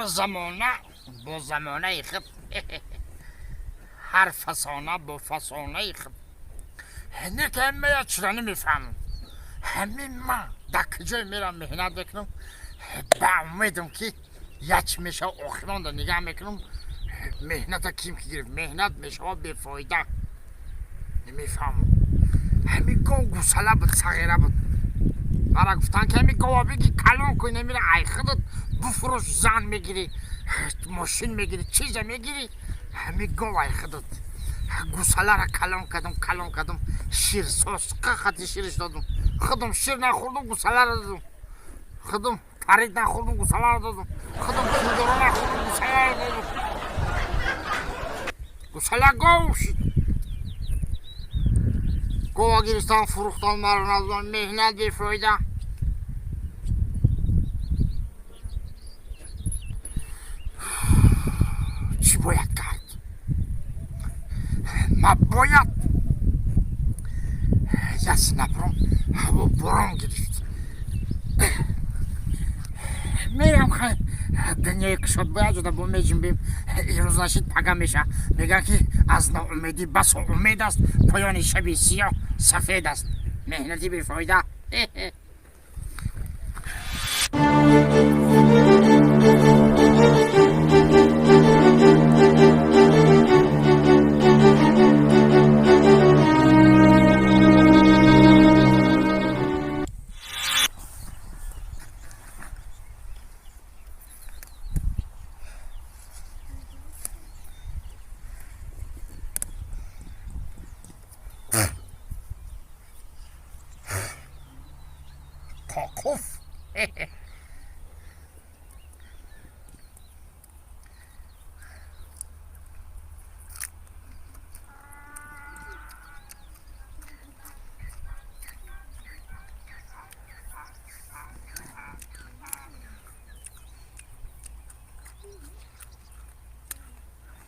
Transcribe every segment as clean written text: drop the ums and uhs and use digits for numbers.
Ҳар замона бо замонаи худ, ҳар фасона бо фасонаи худ. Не ки ҳамая чиро намефаҳмам. Ҳамин ман дар куҷое мерам, меҳнат мекунам, ба умедам, ки як чи мешава. Охиронда нигаҳ мекунам, меҳната ким ки гирифт, меҳнат мешава бефоида. Намефаҳмам, ҳамин гов гусала буд, сағира буд. Мара гуфтанд, ки ҳамин гова биги, калон кун, намира, ай худат буфурӯш, зан мегирӣ, мошин мегирӣ, чиза мегирӣ. Ҳамин гов ай худат. Гусалара калон кардам, калон кардам, ширсоз қахати шириш додум. Худам шир нахӯрдум, гусалара додум. Худам тарид нахӯрдум, гусалара додум. Худам пиндора нахӯрдум, гусалара додум. Гусала гов шид. Гова гирифтам, фурӯхтам, маро надодам. Меҳнат бефоида. Чӣ бояд кард? Ма бояд яси набурам. Ҳаво борон гирифт, мерам. Хай, дунёи кушод, бояд ҷуда бо меҷунбем. Ирӯз нашид, пага меша. Мегӯянд, ки аз ноумедӣ басо умед аст, поёни шаби сиёҳ сафед аст. Меҳнати бефоида. Қоқуф.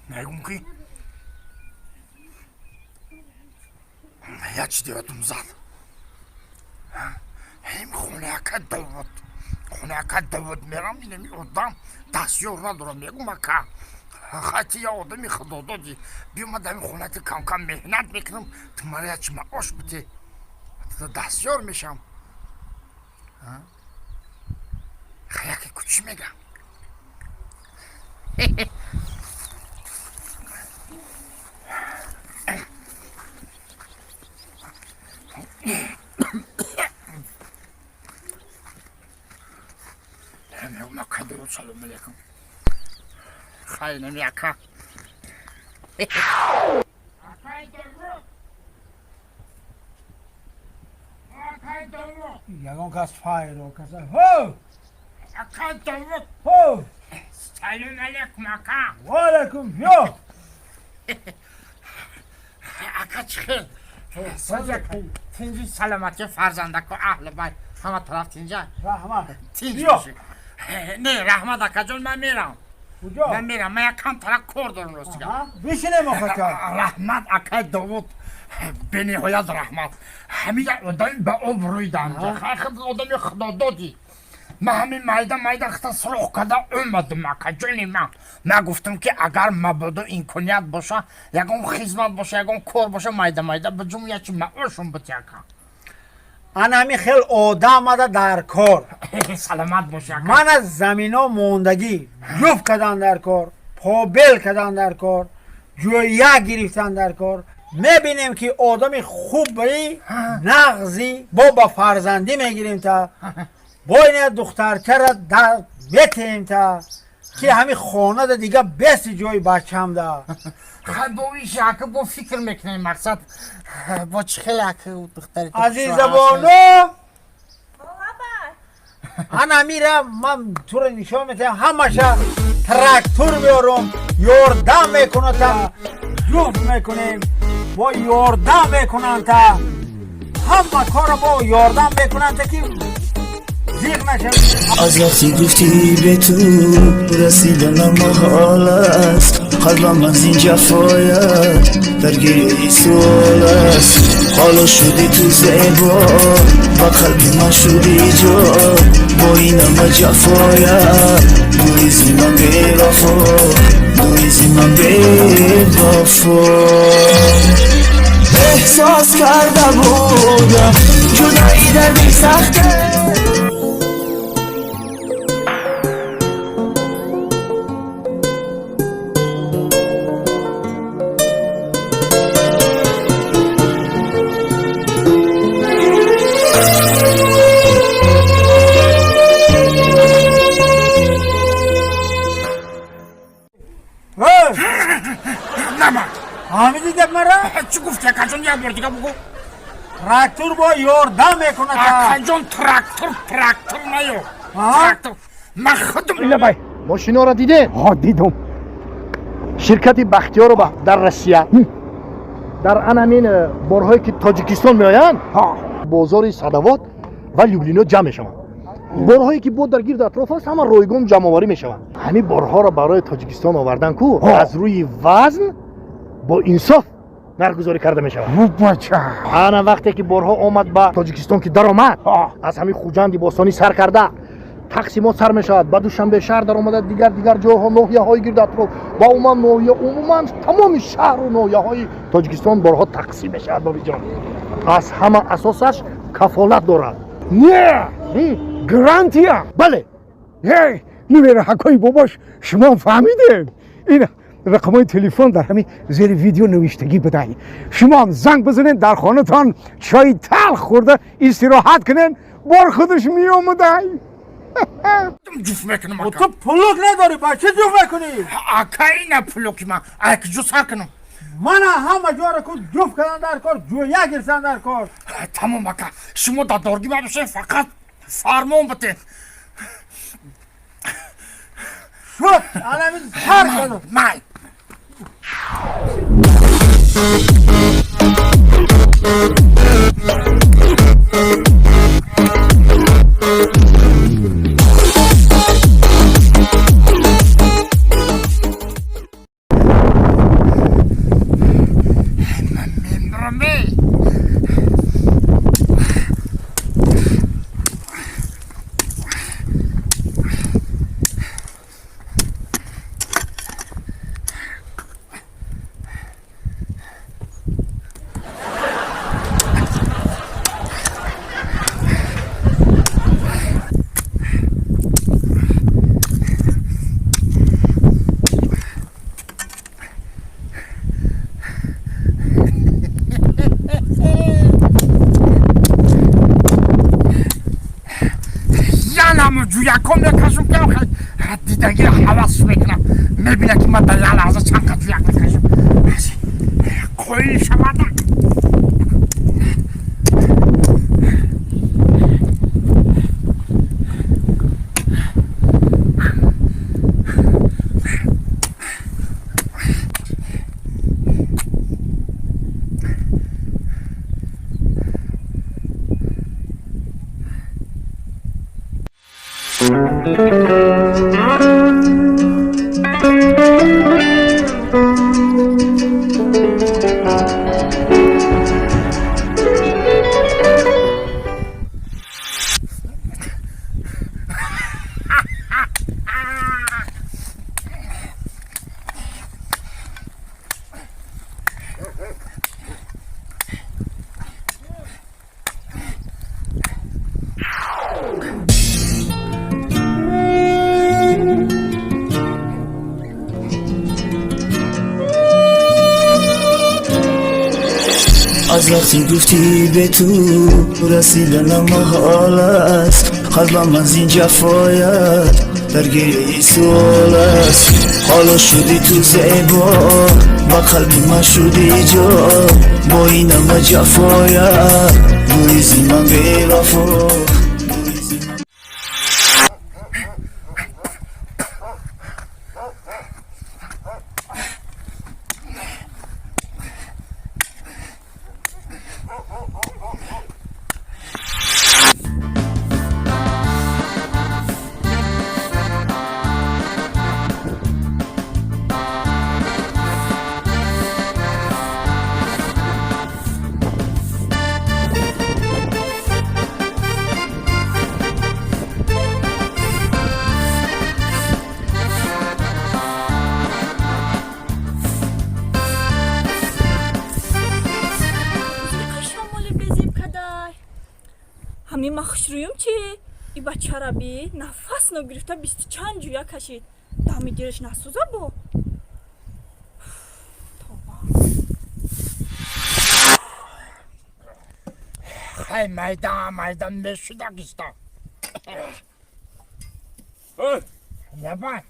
Мегум, ки як чиз ёдум зад. Ҳем хонаака Довуд, хонака Довуд мерам, инами одам дастёр надорам. Мегум: «Ака, хати я одами худододӣ, биёма дар ин хонати камкам меҳнат мекунам, ту мара як чи маош бите, дастёр мешам». Хаяке ку чӣ мегам? Мегум: «Ака Довуд, салому алейкум». Хай, нами ака. Акай Довуд, акай Довуд. Ягон кас файро каса. Ҳо! Акай Довуд. Ҳо! Салом алейкум, ака. Ва алайкум, ё! Ака, чӣ хел? Тинҷи, саломатӣ, фарзандако, аҳли байт, ҳама тараф тинҷа? Раҳмат. Тинҷ Биё. бошӣ. Не, раҳмат, акаҷон, ман мерам. Куҷо? Ман мерам, ман як кам тарак кор дорам, ростига. Аҳа, бишинем, охака. Раҳмат, акай Довуд, бениҳоят раҳмат. Ҳамин як одами ба обрӯи дамҷа, худ одами худододӣ. Ман ҳамин майда майда хита суроғ карда омадам, акаҷони ман. Ман гуфтам, ки агар мабодо имконият боша, ягон хизмат боша, ягон кор боша, майда майда биҷум, ячи маошум бити, ака. Ана ҳамин хел одамада дар кор. Саломат боши, ака. Ман аз замино мондагӣ ҷуфт кардан дар кор, побел кардан дар кор, ҷӯя гирифтан дар кор. Мебинем, ки одами хуби нағзи бо ба фарзандӣ мегирем, та бо ина духтарчара метем, та ки ҳамин хонада дига беси ҷои бачамда. Хай, бо иш, ака, бо фикр мекунем. Мақсад, бо чӣ хел, ака, духтари ту? Азизабону, ана мира, ман туро нишон метиҳам, ҳамаша трактор меорум, ёрдам мекуната, ҷуфт мекунем, бо ёрдам мекунанд, та ҳама корро бо ёрдам мекунанд, та ки зиқ нашавӣ. Аз вақти гуфтӣ бе ту расиданам маҳол аст, қалбам аз ин ҷафоят дар гиряи суол аст. Ҳоло шудӣ ту зебо, ба қалби ман шудӣ ҷо, бо ин ҳама ҷафоят дури ман бевафо, дури ман бевафо. Эҳсос карда будам ҷудоӣ дарди сахте. Нама. Фаҳмидӣ гап мара? Чӣ гуфти, акаҷон? Як бор дига бугӯ. Трактор бо ёрдам мекунад. Акаҷон, трактор трактор наё, трактор ман худам. Илабай, мошиноро дидем? Ҳо, дидум. Ширкати Бахтиёрова дар Россия дар ан ҳамин борҳое ки Тоҷикистон меоянд, бозори Садовод ва Люблино ҷамъ мешаванд. Борҳое ки бо дар гирду атроф аст, ҳама ройгон ҷамъоварӣ мешаванд. Ҳамин борҳоро барои Тоҷикистон овардан ку аз рӯи вазн бо инсоф нархгузорӣ карда мешавад. Бача. Ана вақте ки борҳо омад ба Тоҷикистон, ки даромад, аз ҳамин Хуҷанди бостонӣ сар карда тақсимот сар мешавад, ба Душанбе шаҳр даромада, дигар дигар ҷойҳо, ноҳияҳои гирду атроф ва умуман ноҳия, умуман тамоми шаҳру ноҳияҳои Тоҷикистон борҳо тақсим мешавад. Бобиҷон, аз ҳама асосаш кафолат дорад. Не, гарантия. Бале. Эй, нумераҳакҳои бобош, шумо фаҳмидем, ин рақамҳои телефон дар ҳамин зери видео навиштагӣ будай. Шумоам занг бизанед, дар хонатон чойи талх хӯрда истироҳат кунед, бор худаш меомадай. Ҷуфт мекунам, ака. Ту плуг надорӣ, ба чӣ ҷуфт мекунӣ? Ака, ина плуги ман, акҷу сар кунам? Мана ҳама ҷоро ку ҷуфт кардан дар кор, ҷӯя гирифтан дар кор. Тамом, ака, шумо дар доргӣ мабошед, фақат фармон битед. Шуд, анамин сар кардам. Май. Мембраме. Яламу ҷӯякҳо мекашум, ки дидагиро ҳавас мекунам. Мебина, ки ман дар як лаҳза чанд қа ҷӯяк мекашам, қоил шавада. Аз вақти гуфтӣ бе ту расиданам маҳол аст, қалбам аз ин ҷафоят дар гиряи суол аст. Ҳоло шудӣ ту зебо, ба қалби ман шудӣ ҷо, бо ин ҳама ҷафоят дури ман бевафо, дури ман. Бачара би нафас ногирифта бисту чанд ҷӯя кашид. Дами дилаш насӯза бо. Тоба. Хай, майда майда мешуда гиста. Лабай.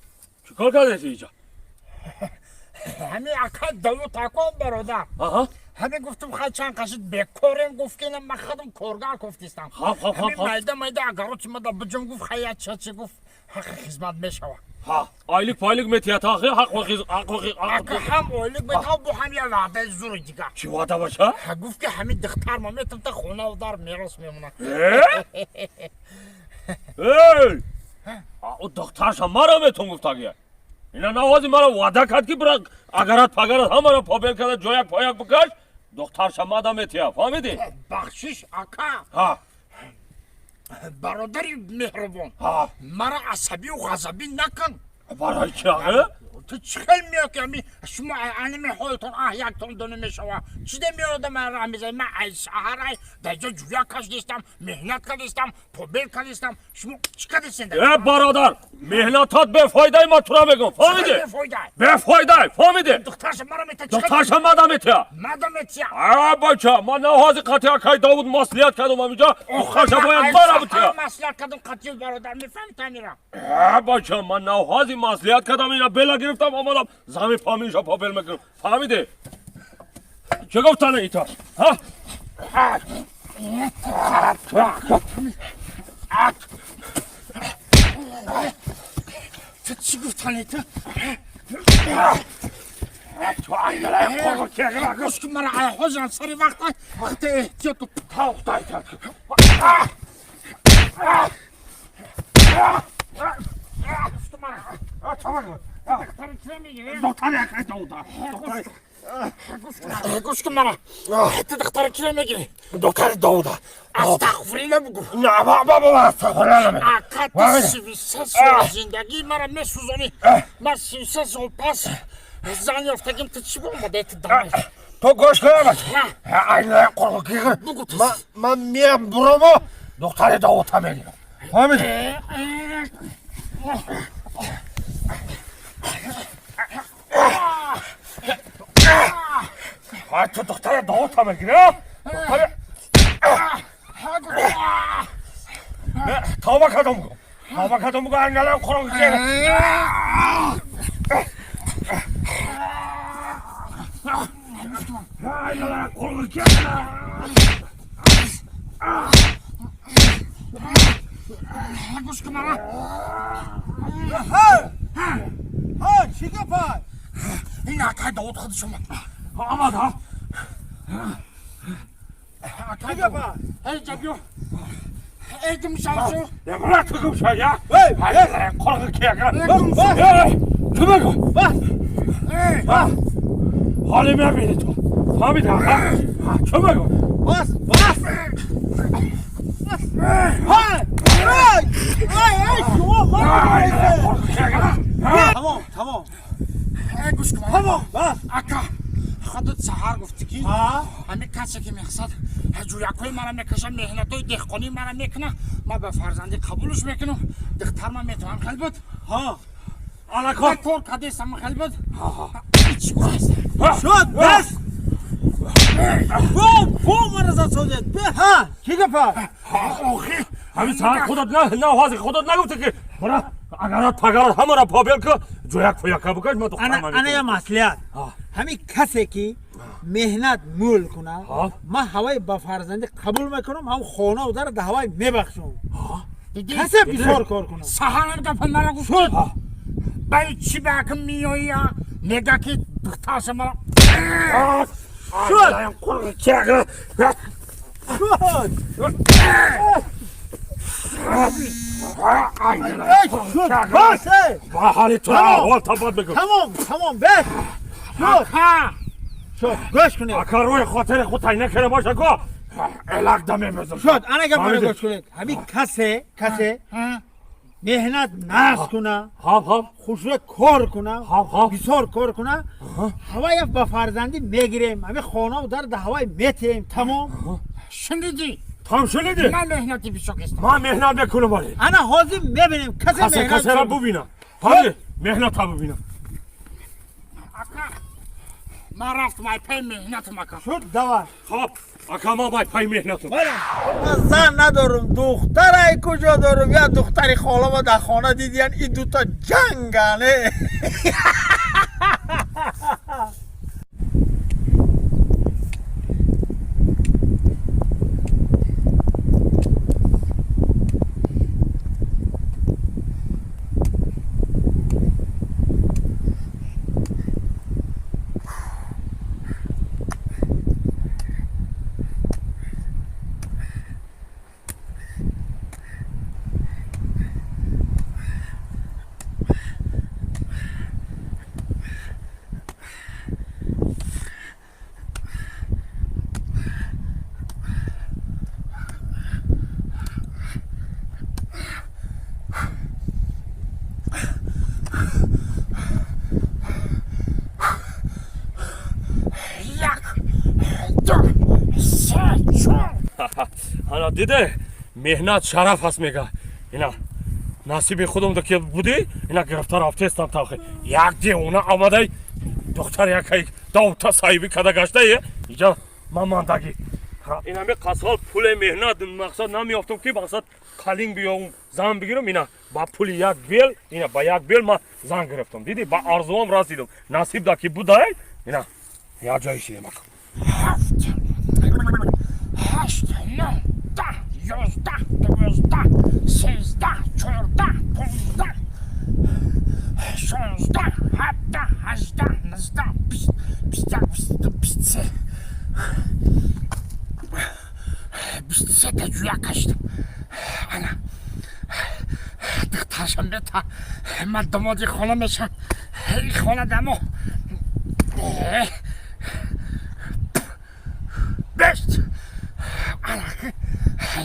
Чикор кардеси инҷа? Ҳами ака Давуд акон, бародар. Ҳами гуфтум, хай, чанд қашид бекорем, гуфт ки ман худам коргар гуфтистам. Хоб, хоб, ҳами хоб. Майда майда агароти мада биҷум, гуфт, хай, чачи, гуфт, ҳаққи хизмат мешава. Ҳа, айлик пайлик метиҳад, ахи ҳақ ҳақ. Ака, ҳам ойлик метав, бо ҳам я ваъдаи зури дигар. Чӣ ваъда баша? Гуфт ки ҳами духтар ма метам, та хонаву дар мерос мемонад. Эй, ӯ духтарша мара метон гуфтагия. Ина навози мара ваъда кард, ки бира агарат пагарат ҳамаро побел карда, ҷояк пояк бикаш, духтарша мада метиҳа, фаҳмидӣ? Бахшиш, ака. Ҳа. Бародари меҳрубон. Ҳа. Мара асабию ғазабӣ накун. Барои чи, ахи? Ту чӣ хел меё ки ами шумо анами ҳолтон аҳ яктон доно мешава, чӣ де меода ман раҳ мезанӣ? Ман ай саҳар ай дар ҷо ҷӯя кашдистам, меҳнат кардистам, побел кардистам, шумо чӣ кардистен? Э, бародар, меҳнатат бефоидаи, ман тура мегӯм, фаҳмидӣ? Бефоида? Бефоидай, фаҳмидӣ? Духтарша мара мета. Духтарша мада метиҳа. Мада метия. А, бача, ман навози қатъи акай Давуд маслиҳат кардам, ҳаминҷа духтарша бояд мара бутиҳа. Маслиҳат кардам қатъи бародар, мефаҳми тамира. Э, бача, ман навҳази маслиҳат кардам, ина бела гирифтам, омадам, зами паминша побел мекунам, фаҳмидӣ? Чӣ гуфтана ита, ҳа? Ту чӣ гуфтани ту? Гӯш кун, мара ай ҳозирам сари вақта вақти эҳтиёт кун. Гӯш кун мара, ту духтари киро мегирӣ? Духтари Давуда. Астағфирилла бугӯ. Ака, ту 33 сол зиндагии мара месӯзонӣ. Ман 33 сол пас зан ёфтагим, ту чӣ омадаи ту давай? То гӯш кунам, Бугӯ ту. Ман меям буромо, духтари Давуда мегирам, фаҳмидӣ? Ту духтари Давуда мегирӣ, духтари тавба кардам, бугӯ, тавба кардам, бугӯ, ангалам қурғ. Гӯш кун мара. Ҳа, чӣ гапа? Ин акай Давуд худаш омад. Омад, ҳа? Чӣ гапа? Эй, ҷабиё, эй, гумшавшу. Бира, ту гумша я. Эй, қурғ киягра. Бас! Ту мегӯ. Бас! Ҳоли мебини, ту фаҳмиди? Чӣ мегӯ? Бас, бас! Ҳай! Ай! Ай, ай, шумо тамом, тамом. Эй, гӯш кун. Тамом, бас. Ака, худат саҳар гуфтӣ, ки Ҳа? ҳамин касе ки меқсад ҷӯякҳои мара мекаша, меҳнатҳои деҳқонии мара мекуна, ман ба фарзандӣ қабулш мекунам, духтар ман метавонам, хел буд? Ҳа. Алако. Ман кор кардестам, хел буд? Чӣ гуфтаст? Шуд, бас! Бо, бо мара зад созед. Бе, ҳа, чӣ гапа? Охи. Ҳамин саҳар худат навҳази худат нагуфтӣ, ки бира агарат пагарат ҳамаро побел ку, ҷояк пояка бикаш, ман духтар Ана, ана я маслиҳат. Ҳамин касе ки меҳнат мӯл куна, ман ҳавай ба фарзандӣ қабул мекунам, ҳам хонаву дар да ҳавай мебахшам. Дидӣ? Касе бисёр кор кунад. Саҳарам гапа мара гуфт. Бай, чӣ баки меоя, мега ки духтарша мара. Шуд! Шуд! Эй, шуд! Бас, эй! Ҳоли ту аҳвол табад мекун. Тамом, тамом, бес! Шуд! Ака! Шуд, гӯш кунед. Ака, рӯи хотири худ тай накарда боша, ко элак да мемезам. Шуд, ана гап мара Фаҳмидӣ? гӯш кунед. Ҳамин касе, касе меҳнат нағз куна, Хоб, хоб. хушрӯ кор куна, Хоб, хоб. бисёр кор куна, ҳавая ба фарзандӣ мегирем, ҳамин хонаву дар да ҳавай метиҳем, тамом. Шунидӣ? Там шуниди? Ман меҳнати бисёр кистам. Ман меҳнат мекунам вале. Ана ҳозир мебинем касе Касе меҳнат касера бубинам. Фаҳмиди? Меҳната бубинам. Ака, ман рафтам ай пай меҳнатам ака. Шуд давай. Хоб, ака ман бай пай меҳнатам. Ман зан надорам, духтарай куҷо дорам? Я духтари холама дар хона дидиян, ин дута ҷанган. Як, ду, се, чор. Ана диде, меҳнат шараф аст мега. Ина насиби худам да ки буди, ина гирифта рафтестам талхи. Як девона омадай, духтар якай давта соҳиби када гаштае, иҷа ман мандагӣ. Ин ҳами қасғал пули меҳнат мақсад намеёфтам ки мақсад қалинг биёвум зан бигирам, ина ба пули як бел, ина ба як бел ман зан гирифтам. Диди, ба арзуам расидам. Насиб да ки будай, ина як ҷое шидем ака. Ҳафт, ҳашт, нӯҳ, 10, 11, 12, 13, 14, 15, 16, 17, 18, 19, 20, 21, 22, 23. 23 та ҷӯя кашидам. Ана духтаршам бета, ман домоди хона мешам. Ин хона дамо. Бест. Ана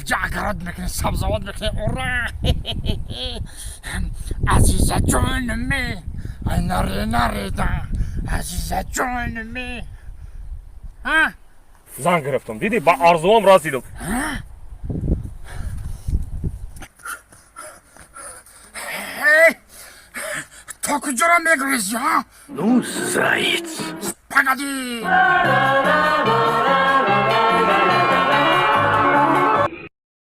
ҷа агарот мекунӣ, сабзавот мекунӣ. Ура! Азиза ҷонми, ай наре нареда. Азиза ҷонми. А? Зан гирифтам. Диди, ба арзуам расидам. Эй! То куҷоро мегурезӣ, ҳа? Ну, заяц. Погоди!